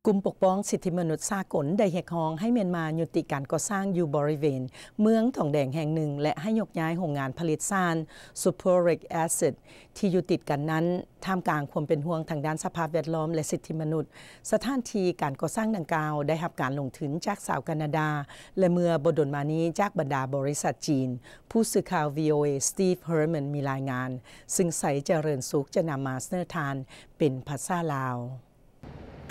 ກຸ່ມປົກປ້ອງສິດທິມະນຸດສາກົນໄດ້ຮຽກຮ້ອງໃຫ້ມຽນມາຍຸຕິການກໍ່ສ້າງຢູ່ບໍລິເວນເມືອງທອງແດງແຫ່ງໜຶ່ງ ແລະ ໃຫ້ຍົກຍ້າຍໂຮງງານຜະລິດສານ Sulfuric Acid ທີ່ຢູ່ຕິດກັນນັ້ນ, ທ່າມກາງຄວາມເປັນຫ່ວງທາງດ້ານສະພາບແວດລ້ອມ ແລະ ສິດທິມະນຸດ. ສະຖານທີ່ການກໍ່ສ້າງດັ່ງກ່າວໄດ້ຮັບການລົງທຶນຈາກຊາວການາດາ ແລະ ເມື່ອບໍ່ດົນມານີ້ຈາກບັນດາບໍລິສັດຈີນ. ຜູ້ສື່ຂ່າວ ວີໂອເອ Steve Herman ມີລາຍງານ, ຊຶ່ງໄຊຈະເລີນສຸກຈະນຳມາສະເໜີທ່ານເປັນພາສາລາວ.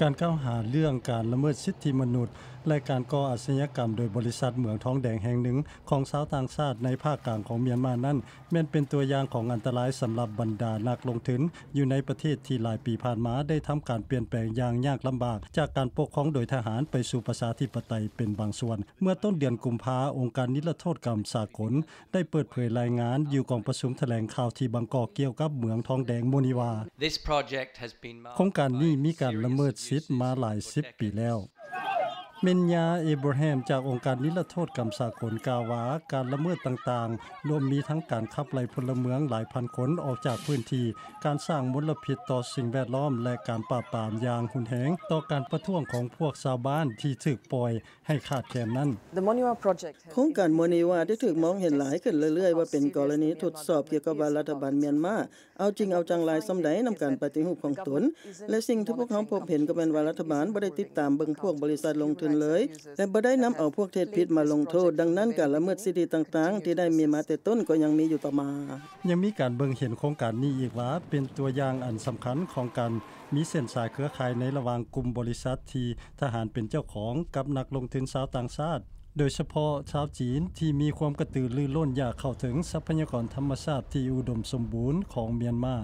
ການກ່າວຫາເລື່ອງການລະເມີດສິດທິມະນຸດ ແລະ ການກໍ່ອາຊະຍາກຳໂດຍບໍລິສັດເມືອງທອງແດງແຫ່ງໜຶ່ງຂອງຊາວຕ່າງຊາດໃນພາກກາງຂອງມຽນມານັ້ນ ແມ່ນເປັນຕົວຢ່າງຂອງອັນຕະລາຍສຳລັບບັນດານັກລົງທຶນຢູ່ໃນປະເທດທີ່ຫຼາຍປີຜ່ານມາໄດ້ທຳການປ່ຽນແປງຢ່າງຍາກລຳບາກ ຈາກການປົກຄອງໂດຍທະຫານໄປສູ່ປະຊາທິປະໄຕເປັນບາງສ່ວນ. ເມື່ອຕົ້ນເດືອນກຸມພາ, ອົງການນິລະໂທດກຳສາກົນ ໄດ້ເປີດເຜີຍລາຍງານຢູ່ກອງປະຊຸມຖະແຫຼງຂ່າວທີ່ບາງກອກກ່ຽວກັບເມືອງທອງແດງມື້ນີ້ວ່າ This project has been marked ໂຄງການນີ້ມີການລະເມີດສິດມາຫຼາຍສິບປີແລ້ວ. ເມນຍາ ເອໂບຣແຮມ ຈາກອົງການນິລະໂທດກຳສາກົນກ່າວວ່າ ການລະເມີດຕ່າງໆ ລວມມີທັງການຂັບໄລ່ພົນລະເມືອງຫຼາຍພັນຄົນອອກຈາກພື້ນທີ່, ການສ້າງມົນລະພິດຕໍ່ສິ່ງແວດລ້ອມ ແລະ ການປາບປາມຢ່າງຮຸນແຮງຕໍ່ການປະທ້ວງຂອງພວກຊາວບ້ານທີ່ຖືກປ່ອຍ ໃຫ້ຂາດແຄນນັ້ນ. The Moniwa project has ໂຄງການໂມນີວາໄດ້ຖືກມອງເຫັນຫຼາຍຂຶ້ນເລື້ອຍໆວ່າເປັນກໍລະນີທົດສອບກ່ຽວກັບວ່າລັດຖະບານມຽນມາເອົາຈິງເອົາຈັງຫຼາຍສ່ຳໃດນຳການປະຕິຮູບຂອງຕົນ ແລະ ສິ່ງທີ່ພວກເຮົາພົບເຫັນກໍແມ່ນວ່າລັດຖະບານບໍ່ໄດ້ຕິດຕາມເບິ່ງພວກບໍລິສັດລົງທຶນເລີຍ ແລະ ບໍ່ໄດ້ນຳເອົາພວກທີ່ເຮັດຜິດມາລົງໂທດ. ດັ່ງນັ້ນ ການລະເມີດສິດທິຕ່າງໆທີ່ໄດ້ມີມາແຕ່ຕົ້ນກໍຍັງມີຢູ່ຕໍ່ມາ. ຍັງມີການເບິ່ງເຫັນໂຄງການນີ້ອີກວ່າ ເປັນຕົວຢ່າງອັນສຳຄັນຂອງການມີເສັ້ນສາຍເຄືອຂ່າຍໃນລະຫວ່າງກຸ່ມບໍລິສັດທີ່ ທະຫານເປັນເຈົ້າຂອງກັບນັກລົງທຶນຊາວຕ່າງຊາດ, ໂດຍສະເພາະຊາວຈີນທີ່ມີຄວາມກະຕືລືລົ້ນຢາກເຂົ້າເຖິງຊັບພະຍາກອນທຳມະຊາດທີ່ອຸດົມສົມບູນຂອງມຽນມາ.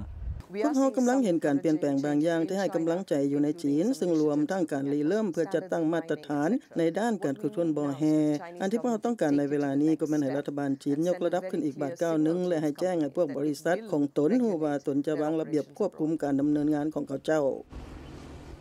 ພວກເຮົາກຳລັງເຫັນການປ່ຽນແປງບາງຢ່າງທີ່ໃຫ້ກຳລັງໃຈຢູ່ໃນຈີນ, ຊຶ່ງລວມທັງການລິເລີ່ມເພື່ອຈັດຕັ້ງມາດຕະຖານໃນດ້ານການຂຸດຄົ້ນບໍ່ແຮ່. ອັນທີ່ພວກເຮົາຕ້ອງການໃນເວລານີ້ກໍແມ່ນໃຫ້ລັດຖະບານຈີນຍົກລະດັບຂຶ້ນອີກບາດກ້າວໜຶ່ງ ແລະ ໃຫ້ແຈ້ງໃຫ້ພວກບໍລິສັດຂອງຕົນຮູ້ວ່າຕົນຈະວາງລະບຽບຄວບຄຸມການດຳເນີນງານຂອງເຂົາເຈົ້າ.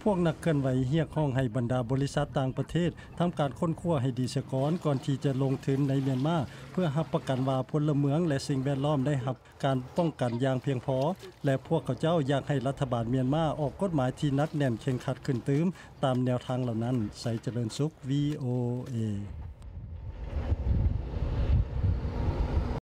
ພວກນັກເຄື່ອນໄຫວຮຽກຮ້ອງໃຫ້ບັນດາບໍລິສັດຕ່າງປະເທດທຳການຄົ້ນຄວ້າໃຫ້ດີເສຍກ່ອນ ກ່ອນທີ່ຈະລົງທຶນໃນມຽນມາ ເພື່ອຮັບປະກັນວ່າພົນລະເມືອງ ແລະ ສິ່ງແວດລ້ອມໄດ້ຮັບການປ້ອງກັນຢ່າງພຽງພໍ ແລະ ພວກເຂົາເຈົ້າຢາກໃຫ້ລັດຖະບານມຽນມາອອກກົດໝາຍທີ່ໜັກແໜ້ນເຄັ່ງຄັດຂຶ້ນຕື່ມ ຕາມແນວທາງເຫຼົ່ານັ້ນ. ໄຊຈະເລີນສຸກ ວີໂອເອ.